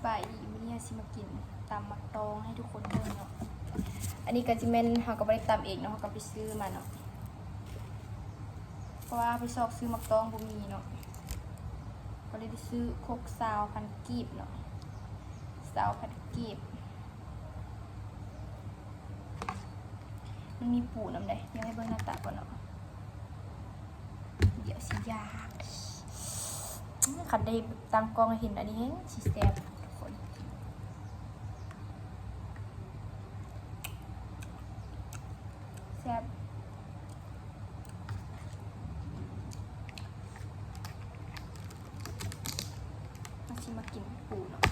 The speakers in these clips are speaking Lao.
ສະບາຍດີ ມື້ນີ້ເຮົາຊິມາກິນຕຳໝາກຕອງໃຫ້ທຸກຄົນເບິ່ງເນາະ. ອັນນີ້ກໍຊິແມ່ນເຮົາກໍບໍ່ໄດ້ຕຳເອງເນາະ ເຮົາກໍໄປຊື້ມາເນາະ ເພາະວ່າໄປຊອກຊື້ໝາກຕອງບໍ່ມີເນາະ ກໍເລີຍໄດ້ຊື້ຄົກຊາວພັນກີບເນາະ ຊາວພັນກີບ. ມັນມີປູນຳເດ້ ດຽວໃຫ້ເບິ່ງໜ້າຕາກ່ອນເນາະ ດຽວຊິຢາກ. ຄັນໄດ້ຕາມກ້ອງເຫັນອັນນີ້ແຮງຊິແຊບທຸກຄົນ ແຊບ. ເຮົາຊິມາກິນປູເນາະ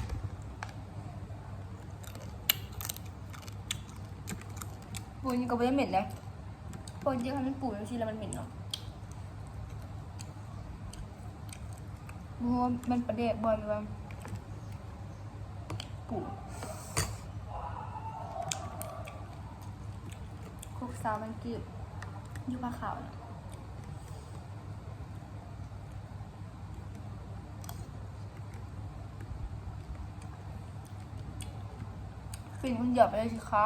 ປູນີ້ກໍບໍ່ໄດ້ເໝັນເດ້ ເພາະຈິງໆ ຄັນເປັນປູຈັ່ງຊີ້ແລ້ວມັນເໝັນເນາະ. ບໍ່ຮູ້ວ່າແມ່ນປາແດກບໍ່ ຫຼືວ່າປູ. ຄົກຊາວພັນກີບ ຢູ່ຜ້າຂາວນະ. ກິນຄົນດຽວໄປເລີຍຊິຄະ.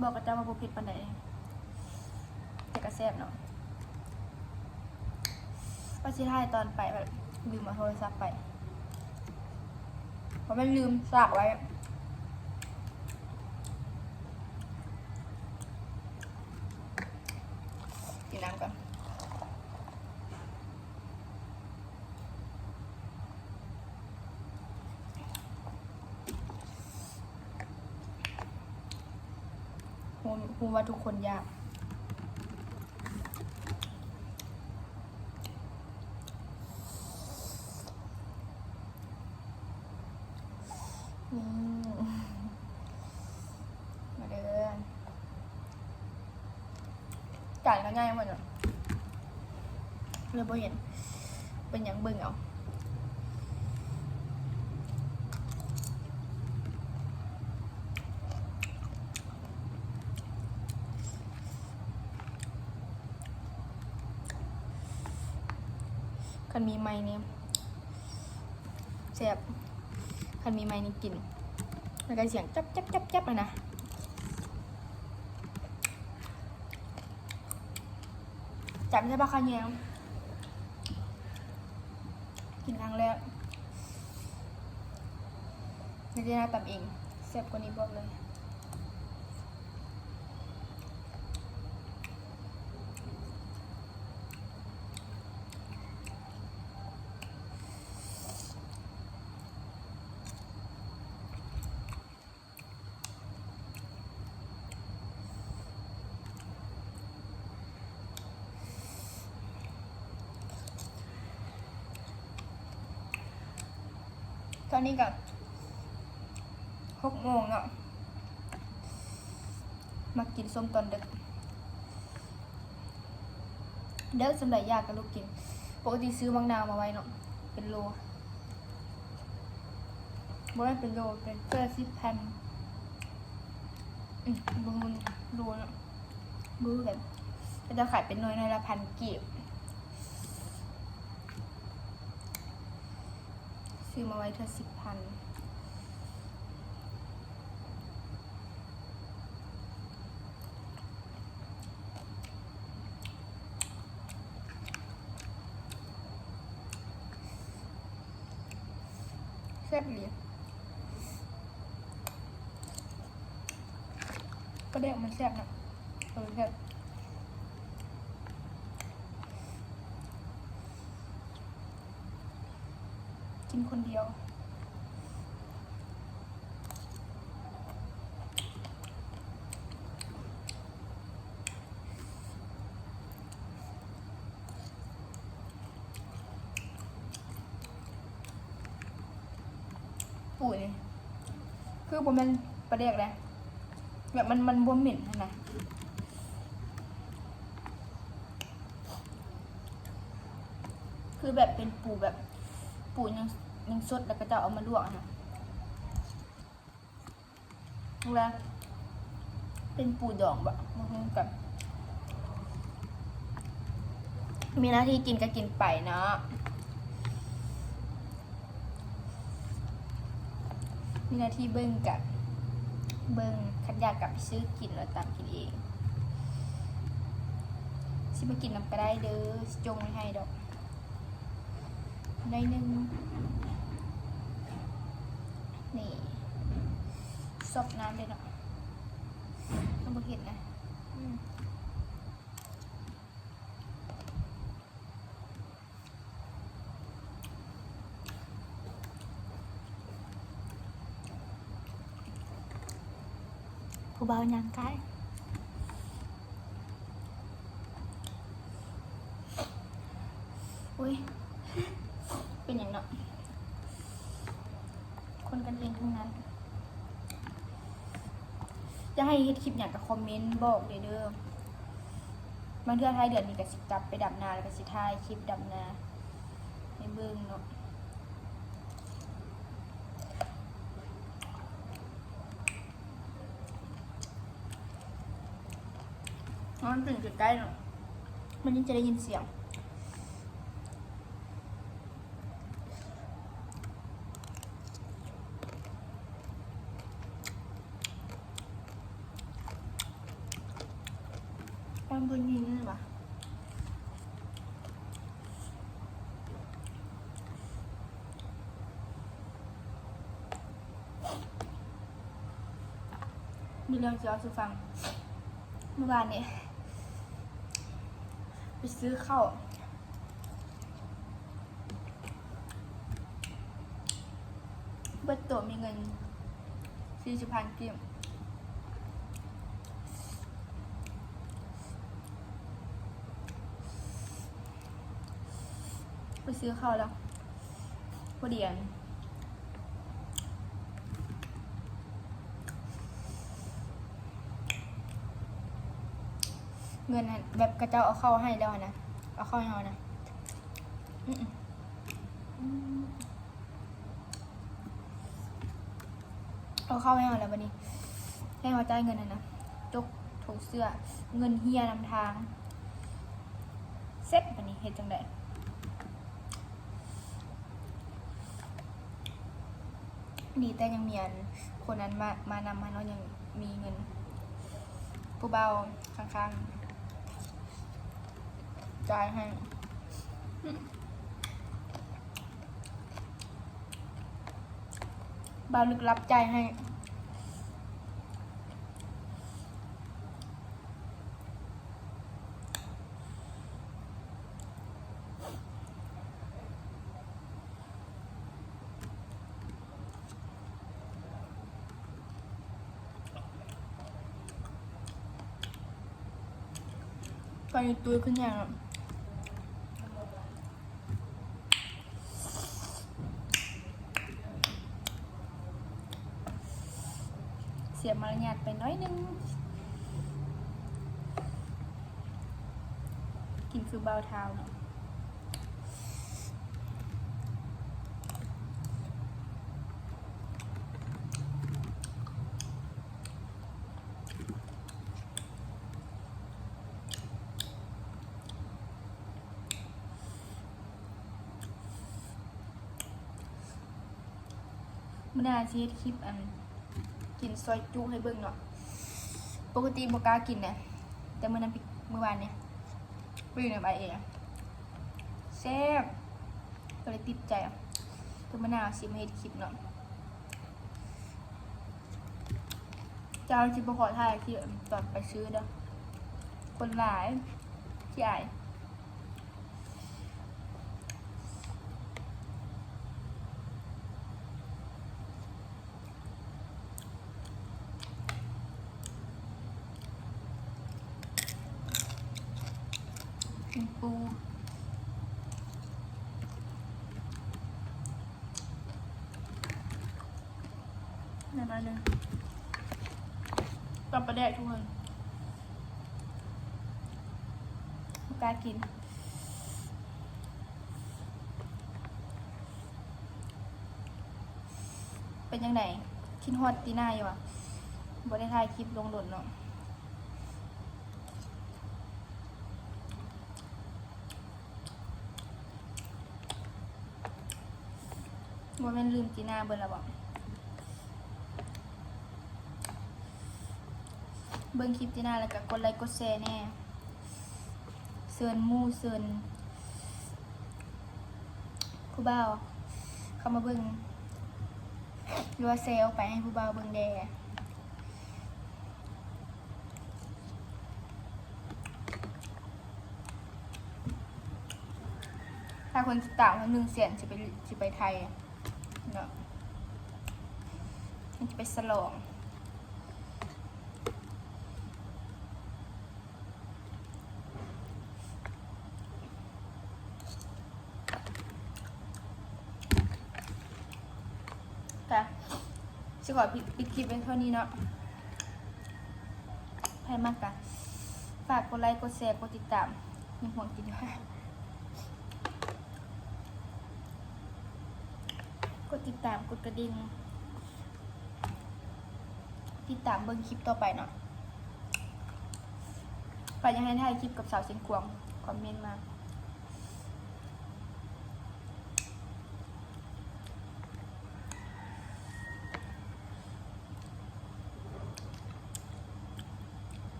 ບອກກັບເຈົ້າວ່າບໍ່ເຜັດປານໃດ ແຕ່ກໍແຊບເນາະ. ວ່າຊິຖ່າຍຕອນໄປ ແບບລືມເອົາໂທລະສັບໄປ ເພາະແມ່ນລືມສາກໄວ້. ກິນນ້ຳກ່ອນ. ຮູ້ ຮູ້ວ່າທຸກຄົນຢາກ. ອືມ ມາເດີ. ຈານກໍໃຫຍ່ໝົດເນາະ ເລີຍບໍ່ເຫັນ ເປັນຫຍັງເບິ່ງເອົາ. ຄັນມີໄມ້ນີ້ແຊບ ຄັນມີໄມ້ນີ້ກິນ ແລ້ວກໍສຽງຈັບໆໆໆ ຫັ້ນນະ. ຈຳໄດ້ບໍ່ຄະແຍງ ກິນຄັ້ງແລກ ໃນເດືອນໜ້າຕຳເອງ ແຊບກວ່ານີ້ບອກເລີຍ. ຕອນນີ້ກໍຫົກໂມງເນາະ ມາກິນສົ້ມຕອນດຶກ. ເດີ ສ່ຳໃດຢາກກໍລຸກກິນ. ປົກກະຕິຊື້ໝາກນາວມາໄວ້ເນາະ ເປັນໂລ ບໍ່ແມ່ນເປັນໂລ ເປັນເທື່ອສິບພັນ. ອືມ ເບິ່ງໂລເນາະ ບໍ່ຮູ້ແບບ ເຂົາເຈົ້າຂາຍເປັນໜ່ວຍ ໜ່ວຍລະພັນກີບ. ຊື້ມາໄວ້ເທື່ອສິບພັນ. ແຊບອີ່ຫຼີ ປາແດກມັນແຊບເນາະ ເອີ ແຊບ. ກິນຄົນດຽວ. ປູນີ້ຄືບໍ່ແມ່ນປາແດກເດ້ ແບບມັນ ມັນບໍ່ເໝັນຫັ້ນນະ. ຄືແບບເປັນປູແບບ ປູຍັງ ຍັງສົດ ແລ້ວເຂົາເຈົ້າເອົາມາລວກຫັ້ນນະ ຫຼືວ່າເປັນປູດອງບໍ ບໍ່ຮູ້ຄືກັນ. ມີໜ້າທີ່ກິນກໍກິນໄປເນາະ ມີໜ້າທີ່ເບິ່ງກໍເບິ່ງ ຄັນຢາກກໍໄປຊື້ກິນ ແລ້ວຕຳກິນເອງ ຊິມາກິນນຳກໍໄດ້ເດີ ຊິຈົ່ງໄວ້ໃຫ້ດອກ ໜ້ອຍໜຶ່ງ ນີ້ ຊອກນ້ຳເດ້ເນາະ ມັນບໍ່ເຜັດນະ ອືມ. ຜູ້ບ່າວຍ່າງໃກ້ ໂອ້ຍ ເປັນຫຍັງເນາະ ຄົນກັນເອງທັງນັ້ນ. ຢາກໃຫ້ເຮັດຄລິບຫຍັງກໍຄອມເມັນບອກເດີ ບາງເທື່ອທ້າຍເດືອນນີ້ກໍຊິກັບໄປດຳນາ ແລ້ວກໍຊິຖ່າຍຄລິບດຳນາໃຫ້ເບິ່ງເນາະ ມັນເປັນໃກ້ໆເນາະ ມັນຍັງຈະໄດ້ຍິນສຽງ. ຄວາມເພິ່ນຍິງນີ້ຫວາ ມີເລື່ອງຊິເລົ່າສູ່ຟັງ ມື້ວານນີ້ໄປຊື້ເຂົ້າ ເບິດໂຕມີເງິນສີ່ສິບພັນກີບ ໄປຊື້ເຂົ້າແລ້ວ ພໍດີອັນ ເງິນຫັ້ນ ແບບເຂົາເຈົ້າເອົາເຂົ້າໃຫ້ແລ້ວຫັ້ນນະ ເອົາເຂົ້າໃຫ້ເຮົານະ ອືມ ອືມ ເອົາເຂົ້າໃຫ້ເຮົາແລ້ວ ບາດນີ້ໃຫ້ເຮົາຈ່າຍເງິນຫັ້ນນະ ຈົກຖົງເສື້ອ ເງິນເຮ່ຍນຳທາງ ເສັດ ບາດນີ້ເຮັດຈັ່ງໃດ? ດີແຕ່ຍັງມີອັນ ຄົນນັ້ນມາ ມານຳຫັ້ນເນາະ ຍັງມີເງິນ ຜູ້ບ່າວຂ້າງໆ ຈ່າຍໃຫ້ ບ່າວລຶກລັບຈ່າຍໃຫ້. ໄປຕຸ້ຍຂຶ້ນຫຍັງ ເສຍມາລະຍາດໄປໜ້ອຍໜຶ່ງ ກິນຄືບ່າວທ້າວເນາະ. ມື້ໜ້າຊິເຮັດຄລິບອັນ ກິນຊອຍຈຸໃຫ້ເບິ່ງເນາະ. ປົກກະຕິບໍ່ກ້າກິນນະ ແຕ່ມື້ນັ້ນ ມື້ວານນີ້ ໄປຢູ່ນຳອ້າຍເອ ແຊບ ກໍເລີຍຕິດໃຈ ແຕ່ມື້ໜ້າຊິມາເຮັດຄລິບເນາະ. ເຈົ້າຊິບໍ່ຂໍຖ່າຍທີ່ຕອນໄປຊື້ເດີ້ ຄົນຫຼາຍ ຂີ້ອາຍ. ກິນປູ ໜ້ອຍໜຶ່ງ ຕຳປາແດກທຸກຄົນ ບໍ່ກ້າກິນ. ເປັນຈັ່ງໃດ? ຄິດຮອດຕີໜ້າຢູ່ຫວາ? ບໍ່ໄດ້ຖ່າຍຄລິບລົງດົນເນາະ. ບໍ່ແມ່ນລືມຈີນາເບິດລະບໍ? ເບິ່ງຄລິບຈີນາແລ້ວກະກົດໄລກົດແຊແດ່. ເຊີນໝູ່ເຊີນຜູ້ບ່າວເຂົ້າມາເບິ່ງ ຫຼືວ່າແຊອອກໄປໃຫ້ຜູ້ບ່າວເບິ່ງແດ່. ຖ້າຄົນຕິດຕາມເຮົາໜຶ່ງແສນ ຊິໄປ ຊິໄປໄທເນາະ ຊິໄປສະຫຼອງ. ກະຊິຂໍປິດ ປິດຄລິບໄວ້ເທົ່ານີ້ເນາະ. ໃຜມັກກະຝາກກົດໄລ ກົດແຊ ກົດຕິດຕາມ ຍັງຫ່ວງກິນຢູ່ ກົດຕິດຕາມ ກົດກະດິ່ງ ຕິດຕາມເບິ່ງຄລິບຕໍ່ໄປເນາະ. ໃຜຢາກໃຫ້ຖ່າຍຄລິບກັບສາວຊຽງຂວາງ ຄອມເມັນມາ.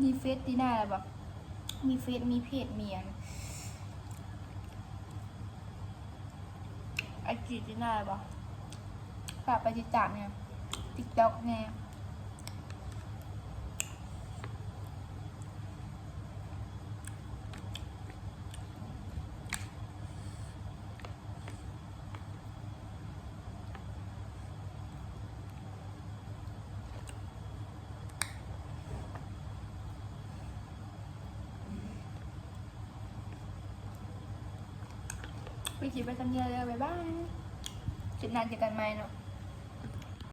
ມີເຟສຕີນາແລ້ວບໍ? ມີເຟສ ມີເພຈ ມີອັນ ໄອຈີ ຕີນາແລ້ວບໍ? ຝາກໄປຕິດຕາມແດ່ ຕິກຕັອກແດ່. ປິດຄລິບໄວ້ສ່ຳນີ້ເດີ ບາຍບາຍ ຄລິບໜ້າເຈີກັນໃໝ່ເນາະ.